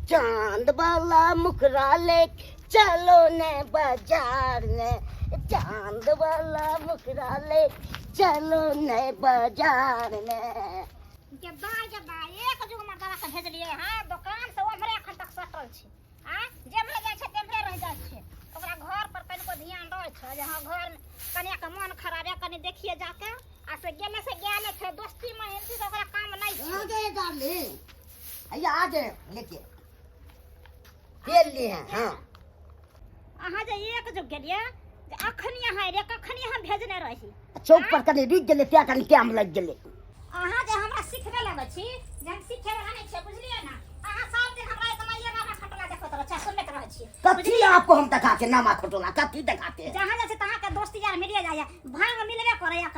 चांद वाला मुखरा ले चलो ने बाजार ने, चांद वाला मुखरा ले चलो ने बाजार ने। गेदा गेदा एक जुग मर्दाना के भेजलियै हँ दोकान से, ओम्हरे एखन तक सटल छै। आ जेम्हरे जाइ छै तेम्हरे रहि जाइ छै। ओकरा घर पर कनिको ध्यान रहै छै जे हँ घरमे कनियाके मन खराब यऽ, कनि देखिए जाके। आ से गेले से गेले छै, दोस्ती में हिंदी से ओकरा काम नहीं छै। आ गए डार्लिंग, भैया आ गए, लेके तेल लिए हैं। हाँ। अहाँ जे एक जुग गेलियै जे अखनी अहाँ एलियै, कखनी हम भेजने रही। चौक पर कनि रुकि गेलै, तें कनि टाइम लागि गेलै। अहाँ जे हमरा सिखबे लगै छी जे हम सिखे वाला नहीं छियै, बुझलियै ना? अहाँ सब दिन हमरा एक माइये नामा खटला देखैत रहै छी, सुनैत रहै छी। कथी आपको हम दिखाते नामा खटोला, कथी दिखाते हैं? जहाँ जाइ छै तहाँ के दोस्ती यार मिलिए जाइए, भांग मिलबे करैया,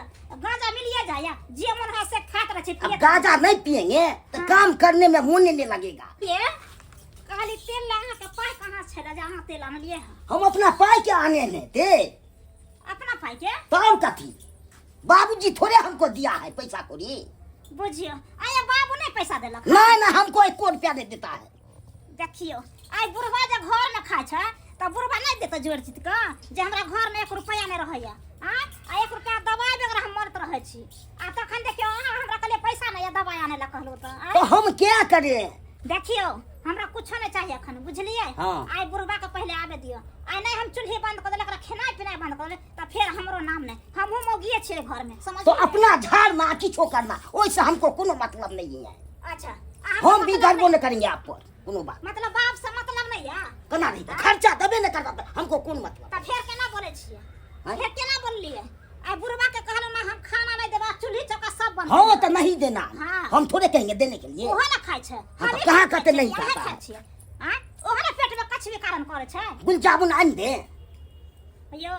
गांजा मिलिए जाइए, जे मन है से खाइत रहै छी, अब पियैत रहै। गांजा नहीं पियेंगे तो काम करने में मन नहीं लगेगा। छी। कहली तेल ला अहाँके पाइ कहाँ छलै जे अहाँ तेल आनलियै हँ? हम अपना पाई के आने नहीं थे। अपना पाइ के? तब कथी, बाबूजी थोड़े हमको दिया है पैसा कौड़ी। बुझियो आया बाबू नहीं पैसा देलक? नहीं नहीं, हमको एको रुपया नहीं देता है। देखियो आइ बुढ़वा जे घर में खाइ छै तऽ बुढ़वा नहीं देतै जोड़ चित के जे हमरा घर में 1 रुपया नहीं रहैया। आ आ 1 रुपया दवाइ बगैर हम मरत रहै छी। आ तखन देखियो अहाँ हमरा कहलियै पैसा नहीं है दवाइ आने ला कहलहुँ तऽ, आँय? तो हम क्या करें? देखियो हमरा कुछो नहीं चाहिए अखन, बुझलियै? हाँ। आइ बुढ़वा के पहले आबे दियो। आइ नहीं हम चूल्ही बंद कऽ देले, एकरा खेनाइ पिनाइ बंद कऽ देले तऽ फेर हमरो नाम नहीं, हमहूँ मौगिए छियै घर में, समझ तो गेलियै? अपना झाड़ना किछो करना ओहिसे हमको कोनो मतलब नहीं है। अच्छा, अहाँ हम भी मतलब गर्वो नहीं करेंगे आप पर, कोनो बात। मतलब बाप से मतलब नहीं है? केना नहीं, खर्चा देबे नहीं करता, हमको कोन मतलब? तऽ फेर केना बोलै छियै? हाँ? फेर केना बोललियै? आइ बुढ़वा के कहलहुँ ना हम खाना नहीं देबा, चूल्ही चौका सब बंद हाँ, कर देबा। तो नहीं देना। हाँ। हम थोड़े कहेंगे देने के लिए। ओहो ना खाइ छै। हाँ, हमही तो कहाँ खाइ कहते छियै, नहीं अहाँ खाता खाइ है? छियै। आँय? ओहो ना पेट में कछुए कारण करै छै। गुल जामुन आनि दे। यौ,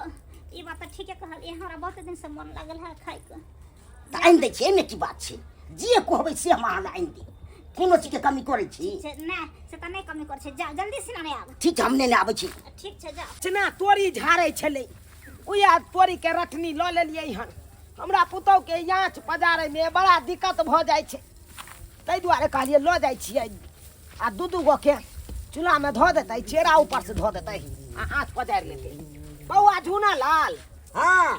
ई बात तऽ ठीके कहलियै, हमरा बहुत दिन से मन लागल है खाइके। तऽ आनि दै छियै, एहिमे की बात छै? जे कहबै से हम अहाँ लए आनि देब, कोनो चीजके कमी करै छी? से नहि, से तऽ नहि कमी करै छै। जा जल्दी से ने आब। ठीक छै, हम नेने आबै छी। ठीक छै, जाउ। चना तोरी झाड़ै छलै, उएह तोरीके रटनी लऽ लेलियै हन। हमरा पुतहुके आँच पजारैमे बड़ा दिक्कत भऽ जाइ छै, ताहि दुआरे कहलियै लऽ जाइ छियै। आ दू दू गोके चूल्हामे धऽ देतै, चेरा ऊपरसँ धऽ देतै आ आँच पजारि लेतै। बौआ झूना लाल। हाँ।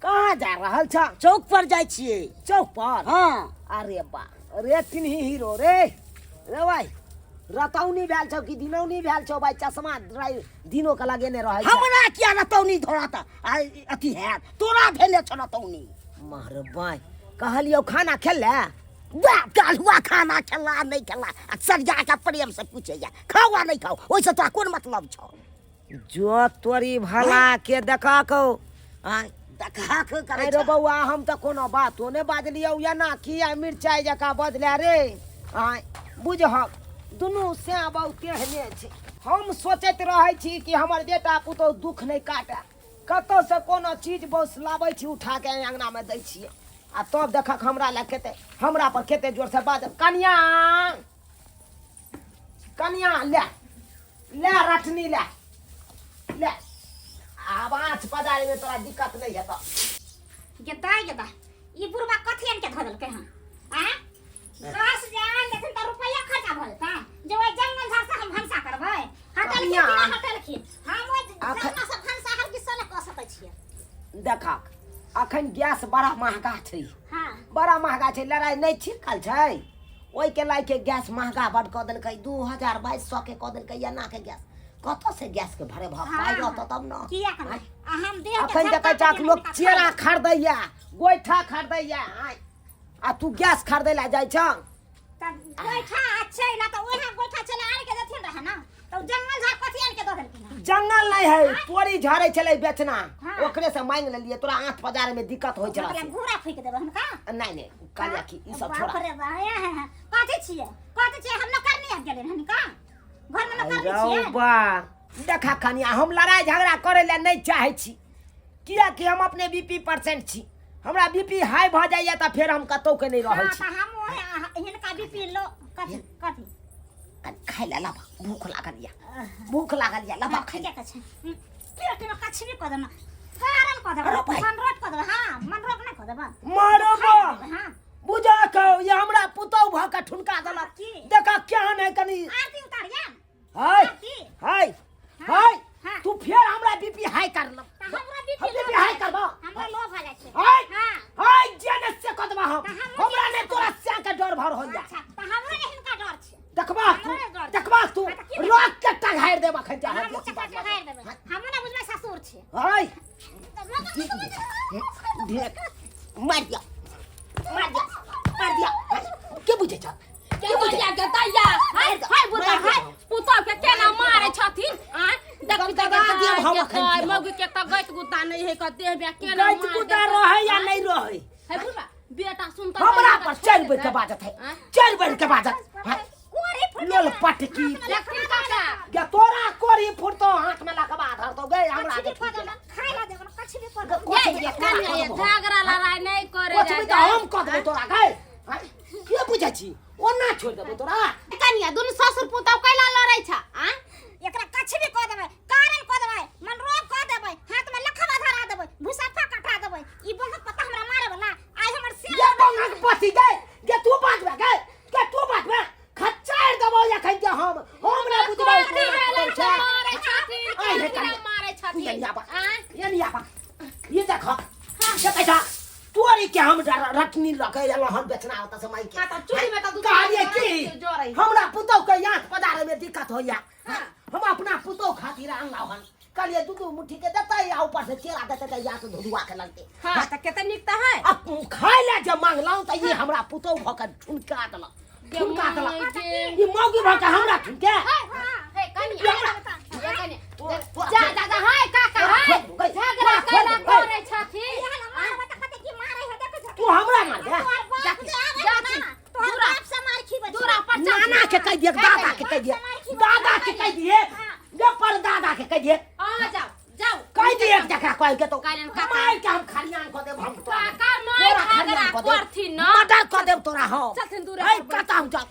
कहाँ जा रहल छ? चौक पर जाइ छियै। चौक पर? हाँ। अरे बा रे, तिन्ही हीरो रे रे भाई, रतौनी भेल छौ कि दिनौनी भेल छौ भाई? चश्मा दिनो के लगेने रहै छै। हमरा किया रतौनी धरत आ अथी हैत, तोरा भेले छ रतौनी। मार बाई, कहलियौ खाना खेले? वाह, काल्हुआ खाना खेला नहीं खेला आ सरिया के प्रेम से पूछैया खाओ आ नहीं खाओ, ओहिसँ तोरा कोन मतलब छौ? जो तोरी भला के देखा कौ। आँय? देखा के करै अरे छौ। बौआ, हम तऽ कोनो बातो नहि बाजलियौ या ना, किया मिरचाइ जकाँ बजले रे? आँय बुझहक, दुनू सैं बौ तेहने छै। हम सोचैत रहै छी कि हमर बेटा पुतहु दुख नहि काटए, कतहुसँ कोनो चीज बौस लाबै छी, उठा के अङ्गनामे दै छियै आ तब देखक हमरा लए कते, हमरा पर कते जोरसँ बाजल। कनिया कनिया, ले ले रटनी ले ले, आब आँच पजारैमे तोरा दिक्कत नहि हेतौ। गेदा गेदा, ई बुढ़वा कथी आनि के धऽ देलकै हँ? आँय? घास जे आनि देथिन तऽ रुपैआ खर्चा भऽ जेतै जे ओहि जंगल झाड़ से हम भनसा करबै? हटेलखिन कनिया। कि नहि हटेलखिन? हम ओहि अखन- जंगल से भनसा हर किछु नहि कऽ सकै छियै। देखक अखन गैस बड़ा महगा छै। हाँ। बड़ा महगा छै, लड़ाइ नहि छिड़कल छै, ओहिके लए के गैस महगा बड कऽ देलकै, 2000 2200 के कऽ देलकै एना के गैस। कतऽ से गैस के भरे भाव? हाँ। पाइ रहतौ तब ने। किया करबै? आ हम देह के अखन झटका देखै छहक के लोक हुनका चेरा खाइ। खरीदैया, गोइठा खरीदैया, आँय, आ तू गैस खरीदै लए जाइ छह? तऽ गोइठा आ चैला तऽ ओहे गोइठा चैला आनि के देथिन रहे ना, तऽ उ जंगल झाड़ कथी आनि के दऽ देलखिन हँ? जंगल नहीं है, तोरी झाड़े छलै बेचना। हाँ। ओकरे से मांग लेलिए, तोरा आँख पजारे में दिक्कत होइ छला मतलब से। घूरा फूकि देबै हुनका? नहीं नहीं, कहलिए कि ई सब बाप छोड़ा। रे बा, हे, हे, हे। कथी छियै, कथी छियै? हम नौकरनी आबि गेलियै हन का? घर में नौकरनी रौ छियै? बा, देखा कनिया, हम लड़ाई झगड़ा करे ले नहीं चाहे छी, कियाकि हम अपने बीपी परसेंट छी, हमरा बीपी हाई भऽ जाइए तऽ फेर हम कतौ के नहीं रहै हाँ, छी। तऽ हम ओहे हिनका बीपी लो कथी कथी? कनि खाइ लए लाबा, भूख लागल यऽ, भूख लागल यऽ, लाबा हाँ, खाइ लए। ठीके छै। पेट में कछबी कऽ देना, कारण कऽ देबै, अरे भाई। मनरोग कऽ देबै। हाँ, मनरोग नहि कऽ देबै। मरबो। हाँ। बुझा कहो, ये हमरा पुतहु भऽ कऽ ठुनका देलक। की? देखा केहन है कनि। आरती उतारिया। देब अखन चाहे हमहूँ चक्कर चढ़ारि देबै हमहूँ ने बुझबै ससुर छी हाय ढेक मार दिया मार दिया मार दिया के बुझे छ के बुझिया के दैया हाय हाय बुढ़ा हाय पुतोह के केना मारे छथिन आय देखी गदगदा देब हम अखन के मौगी के त गैत गुता नहीं है क देह में केना गैत गुता रहे या नहीं रहे हे बुढ़ा बेटा सुनता हमरा पर चल बैठ के बाजत है चल बैठ के बाजत हैं? कोरी फुट लोल पटकी देखथिन काका या तोरा कोरी फुटतो हाथ में लकबा धरतो गए हमरा कछि के भी पदल खाय ला देबन कछि भी पदल कुछ ये भी कन्या ये झगड़ा लड़ाई नहीं करे कुछ भी तऽ हम कऽ देबौ तोरा गए हैं? के बुझै छी ओना छोड़ि देबौ तोरा कन्या दुनू ससुर पुतोह कैला लड़ै छ आ एकरा कछि भी कह देबै कारण कह देबै मनरोग कह देबै हाथ में लखवा धरा देबै भूसाफा कटा देबै ई बहुत पता हमरा मारे वाला आइ हमर से ये बंगक पति गए के तू बाजबे गए के तू बाजबे खच्चार देबौ एखन के हम हम नहि बुझबै कोथी भेलै छै मारै छथिन आइ हे केना कन्या। मारै तू छथिन एनी आबा आँय? एनी आबा ये देख देखै छ तोरी के हम रटनी लऽ के एलहुँ हन बेचना ओतऽ से माइके हाँ, तऽ चूड़ी में तऽ दू कहलियै की जोड़ै हमरा पुतौह के आँख पजारे में दिक्कत होइया हम अपना पुतौह खातिर आनलहुँ हन कहलियै दू दू मुट्ठी के देतै आ ऊपर से केरा देतै तऽ आँख धुधुआ के लगतै हाँ तऽ कते नीक तऽ है आ खाय लए जे मांगलहुँ तऽ ई हमरा पुतौह भऽ के ठुनका देलक ठुनका देलक ई मौगी भऽ के हमरा ठुनके हे कनिया हे कनिया जा जा जा हाय काका हाय झगड़ा कैला करै छथिन तू हमरा मार दे दूरा पर चल नाना के कह दिए दादा के कह दिए दादा के कह दिए जे पर दादा के कह दिए आ जाओ जाओ कह दिए जकरा कह के तो कहलियनि काका। मार के हम खलियान कऽ देब हम तोरा काका मार तोरा झगड़ा खलियान कऽ देब करथिन न मर्डर कऽ देब तोरा हम चलथिन दूरे ऐ पर बैठ। कतऽ हम जाब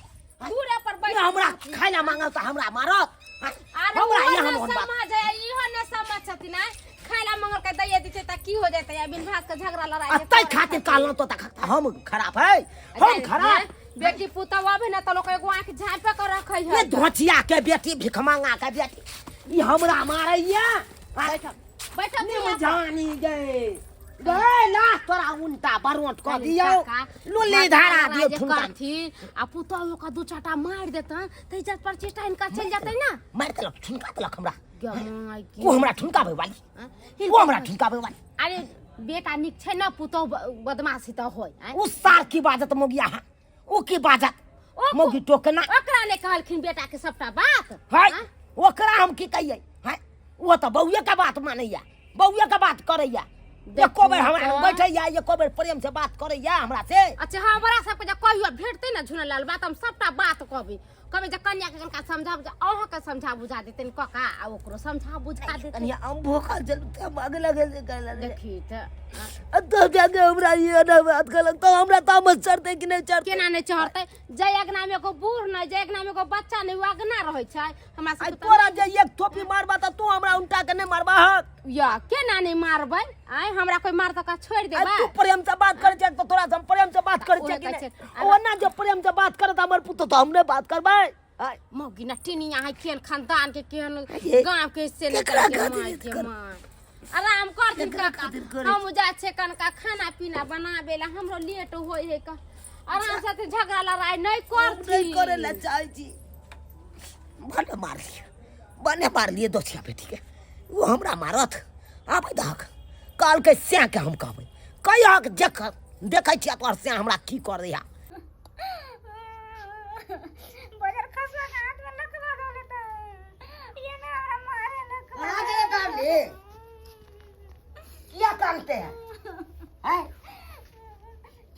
दूरे पर बैठ ये हमरा खाय ला मांगल तऽ हमरा मारत अरे हमरा हमरा एहन न ओहन बात समझ है इहो न समझ छथिन आय खाय ला मंगल के दैये दै छै त की हो जेतै आ बिन भात के झगड़ा लड़ाई आ तै खातिर कहलहुँ तो तखन हम खराब है हम खराब बेटी पुतहु आबे न त लोक एगो आँख झाँपे के रखै ये है धोचिया के बेटी भिखमांगा के बेटी ई हमरा मारैया बैठब बैठब निम जानी गए गए ला तोरा उनटा बरोट कऽ दियौ लुल्ली धारा दियौ ठुनका करथिन आ पुतहु के दू चाटा मारि देतन त इज्जत प्रतिष्ठा हिनका चलि जेतै ना मारि देलक ठुनका देलक हमरा गे माय गे। ओ हमरा ठुनकाबै वाली आँ? ओ हमरा ठुनकाबै वाली अरे बेटा नीक छै ना पुतहु बदमाशी तऽ होय आँय? उ सार की बाजत मोगिया हा उ की बाजत ओ मोगी टोकना ओकरा ने कहलखिन बेटा के सबटा बात हाय आँय? ओकरा हम की कहियै हाय ओ तऽ बौए के बात मानैया बौए के बात करैया एको बेर हमरा लग बैठैया एको बेर प्रेम से बात करैया हमरा से अच्छा हमरा सबके जे कहियो भेटतै ने झुनलाल बात हम सबटा बात कहबै कहबै जे कन्या के कनिका समझा बुझा अहाँके समझा बुझा देतनि कका आ ओकरो समझा बुझा देतनि कनिया हम भूखल चलू तऽ मांगे लगे से कहला रे। देखी तऽ आ तब जाके हमरा ये ना बात कहलक तो हमरा तामस चढ़तै कि नहि चढ़तै केना नहि चढ़तै जाहि अगना मे एगो बूढ़ नहि जाहि अगना मे एगो बच्चा नहि ओ अगना रहै छै हमरा आइ सबके तऽ तोरा जे एक थोपी मारबा तऽ तू हमरा उनटा के नहि मारबा हक या केना नहि मारबै आँय हमरा कोइ मारतऽ का छोड़ि आइ देबै तू प्रेम से बात करै छै तऽ तोरा से हम प्रेम से बात करै छियै ओहे कि कहै नहि छै। ओना जे प्रेम से बात करत हमर पुतोह तऽ हम नहि बात करबै आइ मौगी न टिनिया है केहन खानदान के केहन ये, गांव के से नहीं केकरा के खातिर माय के कर- माय आराम कर दिन केकरा काका खातिर करै हम जा छे कनका खाना पीना बनाबे ला हमरो लेट होय है का आराम से ते झगड़ा लड़ाई नहीं हम नहि करती करै लए चाहै छी भने मारलियै भने मारलियै दोसिया बेटीके ओ हमरा मारत आबै दहक कहलकै सएहके हम कहबै कहियक देख देखै छियै तोहर सएह हमरा की करैया बजर खसुआ के हाथ में लकवा गले त ये ना हमरा मारे लकवा कहाँ गए बाबली किया कानते हैं हैं?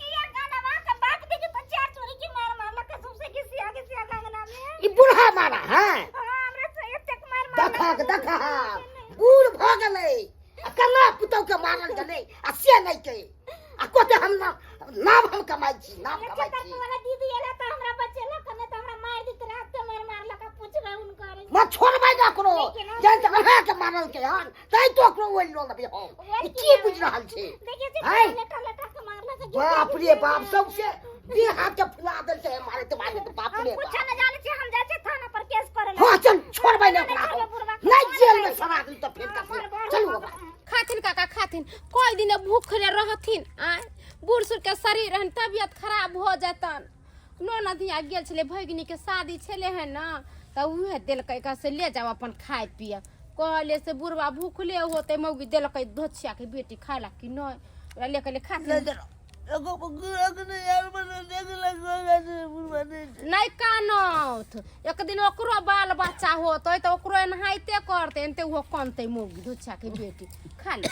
किया गाना वहाँ का बाप देखे तो चार चोरी की मार मारलक सबसे घिसिया घिसिया कंगना में ई बूढ़ा मारा है हाँ हमरा से एतेक मार मारलक देखक देखक बूढ़ भऽ गेलै आ केना पुतहु के मारल गेलै आ से नहि के आ कते हम नाम हम कमाइ छी नाम कमाइ चक्कर छी वाला दीदी एला त हमरा बचेलक नहि त हमरा मार दित रात के मार मारलक आ पूछबै हुनकर म छोड़बै ना करो जहन तक अहाँके मारल के हन तै तो ओकरो ओहि लऽ लेबै हम ई की बुझि रहल छी देखिए जे हैं? लेटा लेटा के मारलक बाप रे बाप सबसे देह हाथ के फुला देलकै मारैत मारैत बाप रे हम कुछ बाप न जाने छी हम जाइ छी थाना पर केस करे ला हाँ चल छोड़बै ना ओकरा हम। नहि जेल में सड़ा दी तऽ फेर कथी चलू बाबा खाथिन काका खाथिन कोई दिन भूखले रहथिन आय बूढ़ सूढ़ के शरीर हन तबियत खराब हो जेतन ननद हियाँ गेल छलै भगिनी के शादी छलै हन ने तऽ उहे देलकै कह से ले जाओ अपन खाय पिए कहले से बुढ़वा भूखले होते मौगी देलकै धोछिया के बेटी खाय ला कि नहीं ओकरा ले के खा नहीं कानत एक दिन ओकरो बाल बच्चा होतै तऽ ओकरो एनाहिते करतै एनाहिते ओहो कनतै मौगी धोछिया के बेटी खा ले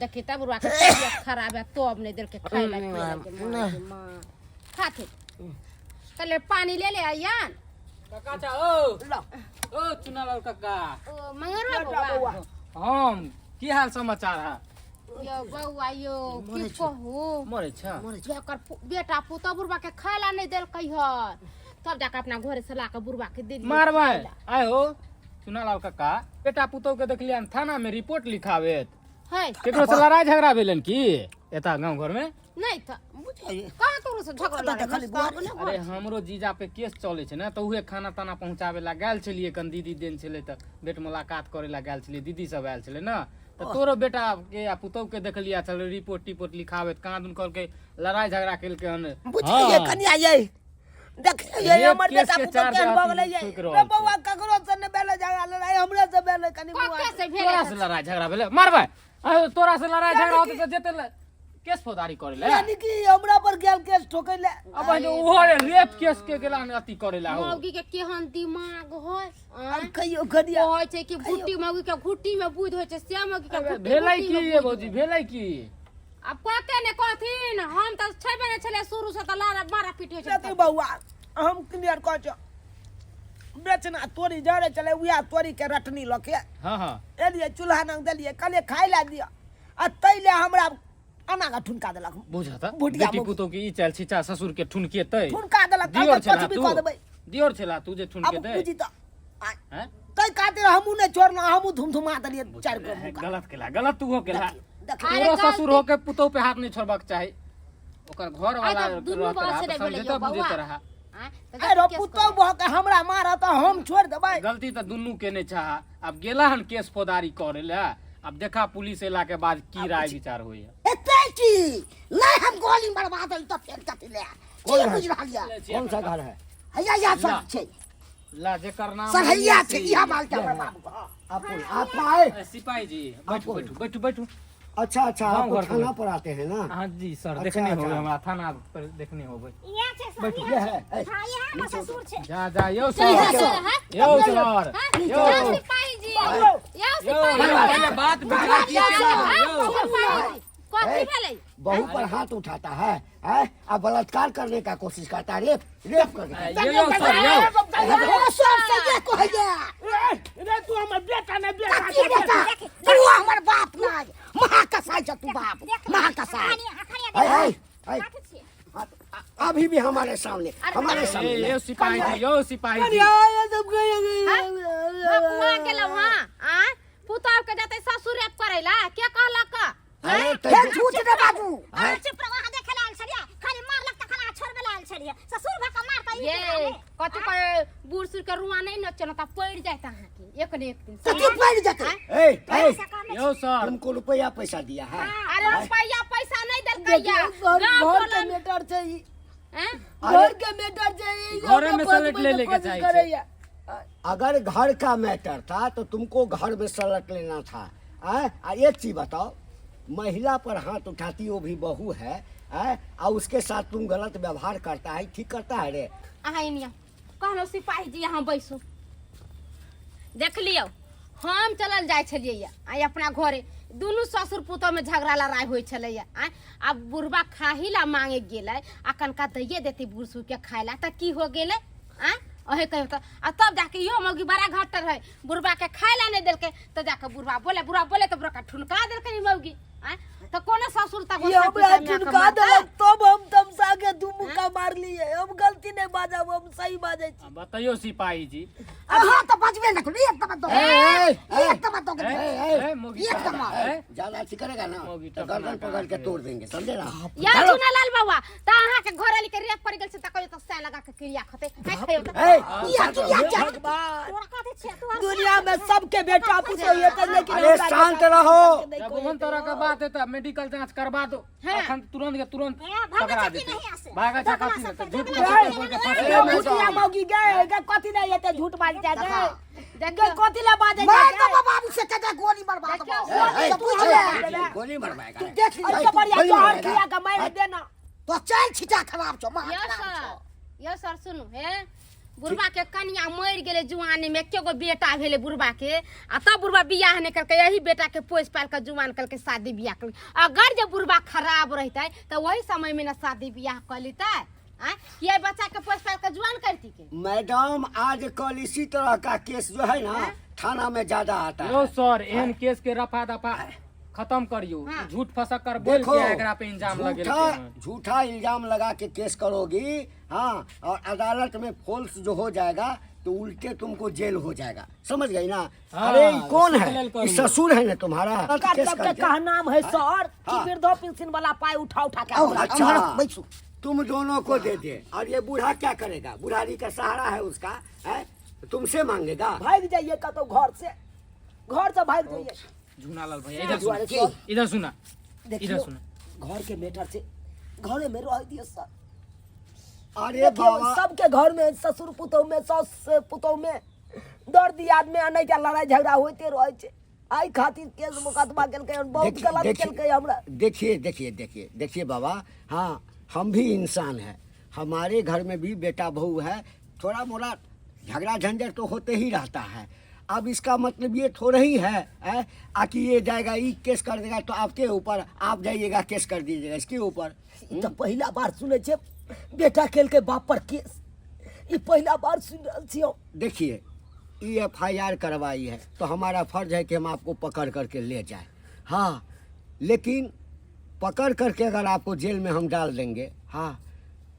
देखी तब बुढ़वा के तबियत खराब है तब नहीं देलकै खाय ला पिए ला के माँ के माँ खाथे चले पानी ले ले आयान काका चा ओ ओ चुनालाल काका ओ मंगरवा बौआ हम की हाल समाचार है यो बौआ यो की कहू मरे छ एकर बेटा पुतोह बुढ़वा के खाय ला नहीं देलकै हन तब जाके अपना घरे से ला के बुढ़वा के देलियै मारबै आय हो चुनालाल काका बेटा पुतोह के देखलियन थाना में रिपोर्ट लिखावेत है केकरो से लड़ाई झगड़ा भेलन की एता गांव घर में नहीं तऽ बुझलियै कहाँ तोरो से झगड़ा तऽ खाली लड़ाइ होइछ? बुआ अरे हमरो जीजा पे केस चले छै ने तऽ उहे खाना ताना पहुंचावे ला गेल छलियै कन दीदी देन छलै तऽ भेंट मुलाकात करे ला गेल छलियै दीदी सब आयल छलै ने तऽ तोरो बेटा के आ पुतोह के देखलियै छलै रिपोर्ट टिपोर्ट लिखाबैत कहाँ दुन कहलकै लड़ाई झगड़ा केलकै हन बुझलियै हाँ। कनिया यै देखियै रेप हमर केस बेटा के पुतोह चार्ज केहन भऽ गेलै अथी यै ठोकि रहल रे छै। बौआ ककरो से नहि भेलै झगड़ा लड़ाई हमरे से भेलै कनि बौआ कके से भेलै तोरा से लड़ाई झगड़ा भेलै मारबै आयो तोरा से लड़ाई झगड़ा होतै तऽ जेतै केस फौजदारी करे ले यानी कि हमरा पर गेल केस ठोकै ले अब ओहो रेप केस के गेला ने अथी करे ला हो मौगी के केहन दिमाग होय आँय? अब कहियो कनिया कहै छै कि घुट्टी मौगी के घुट्टी में बुद्धि होइ छै से मौगी के घुट्टी भेलै घुट्टी की में ये बुद्धि भौजी भेलै की आब कहते ने कहथिन हम तऽ छेबे नहि छलै शुरू से तऽ लड़ा मारा पीट होइ छै देखी बौआ हम क्लियर कह छौ बेचना तोरी जरे चले उएह तोरी के रटनी लऽ के हाँ हाँ एलियै चूल्हा नंग देलियै कहलियै खाय लए दिअ आ तै ले हमरा अना के ठुनका देलक बुझत भुटिया बेटी मौगी। पुतोह के ई चाल छिचा ससुर के ठुनकेतै ठुनका देलक दियोर कहलकै छला कुछ भी तू कऽ देबै दियोर छला तू जे अब ठुनकेतै बुझी तऽ आ, हैं तै खातिर हमहूँ नहि छोड़लहुँ हमहूँ धुमधुमा देलियै चारि गो मुका गलत केला गलत तू हो केला देखी अरे तोरो गलती- ससुर हो के पुतोह पे हाथ नहीं छोड़बाक चाही ओकर घर वाला आइ तऽ दुनू रहत बस रहा रे तऽ बोलैयौ समझेता बौआ। बुझेता रहा आँय, तऽ अरे केस पुतोह करू। भऽ के हमरा मारत तऽ हम छोड़ि देबै गलती तऽ दुनू केने छा आब गेला हन केस फौजदारी करे ले आब देखा पुलिस एला के बाद की राय विचार होइया एते की नहीं हम गोली मरवा देल तऽ फेर कथी ले कोन की है? बुझि रहल यऽ कौन सा घर है हैया या सब छै ला जेकर नाम सरहैया छै इहा माल के हमर बाबू हँ। आप कौन आप आए ए, सिपाही जी बैठू बैठू बैठू बैठू अच्छा अच्छा गाँव आपको घर के थाना लोग। पर आते हैं ना हाँ जी सर अच्छा, देखने होबे अच्छा। हमरा थाना पर देखने होबे इएह छै सर ये इएह है छै ए, हँ इएह हमर ससुर छै जा जा यौ चल, सर चल, हाँ? यौ सर हाँ? यौ जाओ सिपाही जी जाओ यौ सिपाही जी पहिले बात विचार की हाँ, यौ सिपाही जी कथी ए, भेलै बहू पर हाथ उठाता है हैं? अब बलात्कार करने का कोशिश करता है रेप रेप करने का यौ यौ सर यौ ओ सब से ये कहैया रे तू हमर बेटा ने बेटा कथी बेटा तू हमर बाप नाय महाकसाई छ तू बाप महाकसाई है, है, है। काथी छियै अभी भी हमारे सामने हमारे ए, सामने यौ सिपाही जी यौ सिपाही जी भकुआ गेलौ हाँ आँय पुतहु के जतै ससुर रेप करैला के कहलक अरे फेर झूठ ने बाजू अहाँ चुप रहू अहाँ देखै लए आयल छलियै खाली मारलक तखन अहाँ छोड़बै लए आयल छलियै ससुर भऽ कऽ मारतै ई ये केना रे? कथी कहे बूढ़ सूढ़ के रुआ नहीं नचना त पड़ जायत अहाँके एक ने एक दिन कथी पड़ि जेतै ए, ए, से कहने यौ सर तुमको रुपया पैसा दिया है अरे रुपया पैसा नहीं देलकै या घर गाँव घर के टोला में मैटर छै ई हैं? घर के मैटर छै ई घरे में हमरा सलट ले पकड़ै के लेके कोशिश चाही छै। करैया। अगर घर का मैटर था तो तुमको घर में सलट लेना था आय? आ एक चीज बताओ महिला पर हाथ उठाती वो भी बहू है आय? आ उसके साथ तुम गलत व्यवहार करता है ठीक करता है रे अहाँ एनिया कहलहुँ सिपाही जी अहाँ बैसू देख लियौ हम चलल जाइ छलियै आइ अपना घरे दुनू ससुर पुतोहमे झगड़ा लड़ाइ होइ छलैया आँय आब बुढ़बा खाही ला मांगे गेलै आ कनका दैये देतै बूढ़ सूढ़के खाय ला तऽ की हो गेलै आँय अहे कहियो तऽ आ तब जाके इहो मौगी बड़ा घट्टर है बुढ़बा के खाय ला नहि देलकै तऽ जाके बुढ़बा बोले बुढ़बा बोले तऽ बुढ़बा के ठुनका देलकै ई मौगी आँय तऽ कोनो ससुर तऽ ई गोसाइ हमरा पुतोह मायके चुनका मारतै? देलक तब हम तमसा के दू मुक्का मारलियै हम गलती नहि बाजब हम सही बाजै छी आ बतैयौ सिपाही जी अहाँ तऽ बजबे नहि करू एक दमा दो ए, ए, ए, एक दमा दो ए, ए, ए, मौगी एक दमा ए, ज्यादा अच्छी करेगा ना मौगी तो टपना गर्दन पकड़ के के। तोड़ देंगे समझे ना या चुना लाल बाबा त अहाँ के घर वाली के रेप कर गेल छै त कहियो त सै लगा के क्रिया खते हाय खइयो त ए, या क्रिया भगवान तोरा कथी छै तोहर दुनिया में सबके बेटा पुतोह हेतै लेकिन अरे हमरा शांत बेटा रहो। पुतोह के नहि जब कोइ ओहन तरह हेतै। के बात है तऽ मेडिकल जांच करवा दो। हाँ। अखन तुरंत के तुरंत ए, भागै पकड़ा छै कि जेतै। नहीं आसे? भागै छै दोगला कथी सब से? पर झूठ दोगला के सब बोल के पर फंसा ए, देबै। भुतिया मौगी गे गे कथी नहीं हेतै झूठ बाजै छै गे गे कथी ला बाजै छै मार गे? दबो बाबू से कते गोली मरवा दबो। ए, तो बुझ ले। गोली मरवाएगा। तू देख अरे ली। तो बढ़िया गोली जहर मरवाएगा। खिया के मारि देना। तो चल छिटा खराब छौ, माँ यो खराब छौ। सर, यो सर सुनू हे, बुढ़बा के कनिया मरि गेलै जुआनी में, एके गो बेटा भेलै बुढ़बा के, आ तब बुढ़बा बियाह नहि केलकै, यही बेटा के पोसि पालि कऽ जुआन केलकै, शादी बियाह केलकै। अगर जे बुढ़बा खराब रहितै तऽ वही समय में ने शादी बियाह कऽ लेतै आँय, कि एहि बच्चा के पोसि पालि कऽ जुआन करती के। मैडम आज कल इसी तरह का केस जो है ना थाना में ज्यादा आता यो है। सर, एहन केस के रफा दफा खत्म करियो। हाँ। झूठ फसक कर बोल देखो के एकरा पे इंजाम झूठा लगेलकै। झूठा इल्जाम लगा के केस करोगी, हाँ, और अदालत में फॉल्स जो हो जाएगा तो उल्टे तुमको जेल हो जाएगा, समझ गई ना? हाँ, अरे ये कौन सुख है? लेल ये करू। ससुर है ना तुम्हारा? केस सबके करके। कहनाम है सर कि हाँ। वृद्धा पेंशन वाला पाई उठा उठा के आओ, हमरा अच्छा। अम्हर बैसू। तुम दोनों को दे दे, और ये बूढ़ा क्या करेगा? बुढ़ारी का सहारा है उसका, है? तुमसे मांगेगा। भागि जाइए कतौ घर से, घर से भागि जाइए। झूनालाल भैया इधर दुआरे सुना, सर। इधर सुना, इधर देखियो सुना। घर के मैटर से घरे में रह दियो सर। अरे देखियो बाबा सबके घर में ससुर पुतोह में सास पुतोह में दर दियाद में अनैता लड़ाई झगड़ा होते रहै छै। एहि खातिर केस मुकदमा केलकै हन, बहुत देखिए- गलत देखिए- केलकै हमरा। देखिए देखिए देखिए देखिए बाबा, हाँ हम भी इंसान हैं, हमारे घर में भी बेटा बहू है, थोड़ा मोड़ा झगड़ा झंझट तो होते ही रहता है। अब इसका मतलब ये थोड़ा ही है, है आकि ये जाएगा ये केस कर देगा तो आपके ऊपर, आप जाइएगा केस कर दीजिएगा इसके ऊपर। ई तऽ पहिला बार सुनै छियै बेटा केलकै बाप पर केस, ई पहिला बार सुनि रहल छियै हम। देखिए ये एफ I R करवाई है तो हमारा फर्ज है कि हम आपको पकड़ करके ले जाए, हाँ, लेकिन पकड़ करके अगर आपको जेल में हम डाल देंगे, हाँ,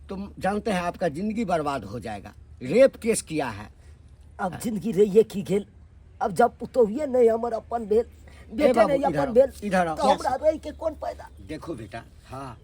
तुम जानते हैं आपका ज़िंदगी बर्बाद हो जाएगा। रेप केस किया है। अब जिंदगी रहिए की गेल, अब जब पुतोहिए नहीं हमर अपन भेल, बेटे बाबू, नहीं इधर अपन आओ, भेल, इधर आओ। तो हमरा रहि के कोन फायदा? देखो बेटा, हाँ,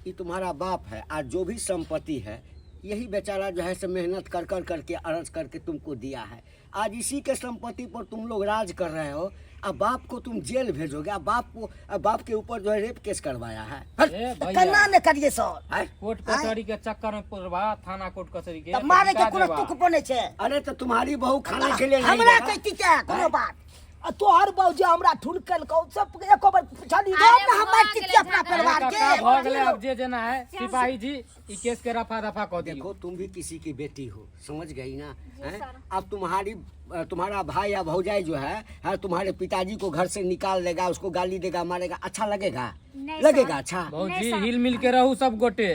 ये तुम्हारा बाप है, आज जो भी संपत्ति है यही बेचारा जो है से मेहनत कर कर करके अर्ज करके तुमको दिया है। आज इसी के संपत्ति पर तुम लोग राज कर रहे हो, अब बाप को तुम जेल भेजोगे, अब बाप को, अब बाप के ऊपर जो है रेप केस करवाया है। हट! ए तऽ भैया, केना नहि करियै सर? हैं? कोर्ट कचहरी के चक्कर में पड़बा, थाना कोर्ट कचहरी के तऽ मारे के बिका कोनो देबा। तुक बनै छै? अरे तो तुम्हारी बहू खाने के लिए नहीं हमरा देगा। कहती क्या कोनो बात? आ तोहर बाबू जे हमरा ठुनकलकौ सब एको बार पुछली अरे हम ना हम भऽ मारि गेलै छियै अपना झगड़ा। परिवार के। काका भऽ गेलै, अब जे जेना है सिपाही जी ई केस के रफा दफा कऽ दियौ। देखो तुम भी किसी की बेटी हो, समझ गई ना? हैं? सर। अब तुम्हारी तुम्हारा भाई या भौजाई जो है, है तुम्हारे पिताजी को घर से निकाल देगा, उसको गाली देगा, मारेगा, अच्छा लगेगा? नहीं लगेगा सर। अच्छा? भौजी नहीं सर। हिल मिल के रहू सब गोटे।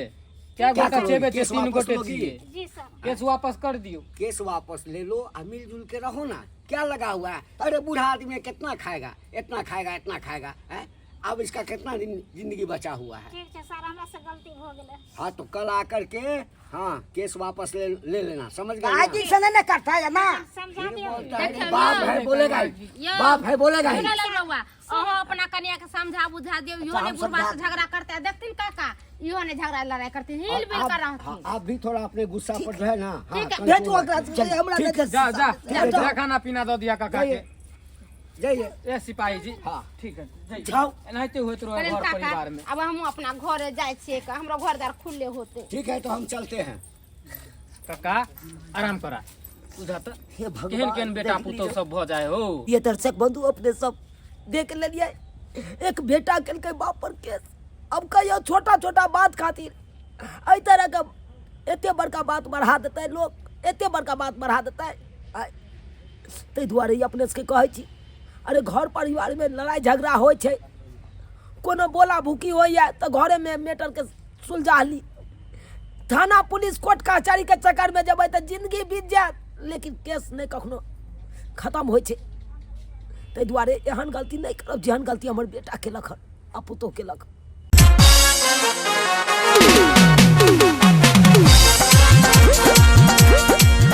क्या क्या गोटा करोगे? चेबे छै? केस तीन वापस गोटे लोगी? छियै। जी सर। केस वापस कर दियौ। केस वापस ले लो आ मिलजुल के रहो ना, क्या लगा हुआ है? अरे बूढ़ा आदमी है, कितना खाएगा, इतना खाएगा, इतना खाएगा, है? अब इसका कितना दिन जिंदगी बचा हुआ है? ठीक छै सर, हमरा से गलती भऽ गेलै। हाँ तो कल आकर के हाँ केस वापस ले ले लेना, समझ गए आइ ना? दिन से नहि ने करतै ना। समझा दियौ। बोलता है कि देखियौ बाप ना। है बोलेगा ही, यो। बाप है बोलेगा ही। सुनल रउआ, अहाँ अपना कनिया के समझा बुझा दियौ, इहो अच्छा, ने हम बुढ़बा से समझा झगड़ा करते देखथिन काका, इहो ने झगड़ा लड़ाई करथिन, हिल और मिल आप, कर हाँ, रहथिन। आप भी थोड़ा अपने गुस्सा पर जो है ना, हाँ, ठीक है। कंट्रोल भेजू ओकरा रखिए। से, हमरा ठीक, नहि जा जा जा, जा, खाना पीना दऽ दिया काका के। जाइए जाइए। ए सिपाही जी, हाँ। ठीक है, जाइए। जाओ। एनाहिते होइत रहे करें घर काका, परिवार में। अब हम अपना घरे जाइ छियै, हमरो घर द्वार खुले होते। ठीक है तो हम चलते हैं। काका आराम करा, बुझा तऽ हे भगवान, केहन केहन बेटा देख पुतोह लियौ। सब भऽ जाय हो। ये दर्शक बंधु अपने सब देख लेलियै, एक बेटा केलकै बाप पर केस। अब कहियो छोटा छोटा बात खातिर एहि तरह के एते बड़का बात बढ़ा देतै लोक, एते बड़का बात बढ़ा देतै। ताहि दुआरे ई अपने सबके कहै छी, अरे घर परिवारमे लड़ाइ झगड़ा होइ छै, कोनो बोला भूकी होइए तऽ घरेमे मैटरके सुलझा ली। थाना पुलिस कोर्ट कचहरीके चक्करमे जेबै तऽ जिन्दगी बीत जायत, लेकिन केस नहि कखनो खतम होइ छै। ताहि दुआरे एहन गलती नहि करब जेहन गलती हमर बेटा केलक हन आ पुतोह केलक।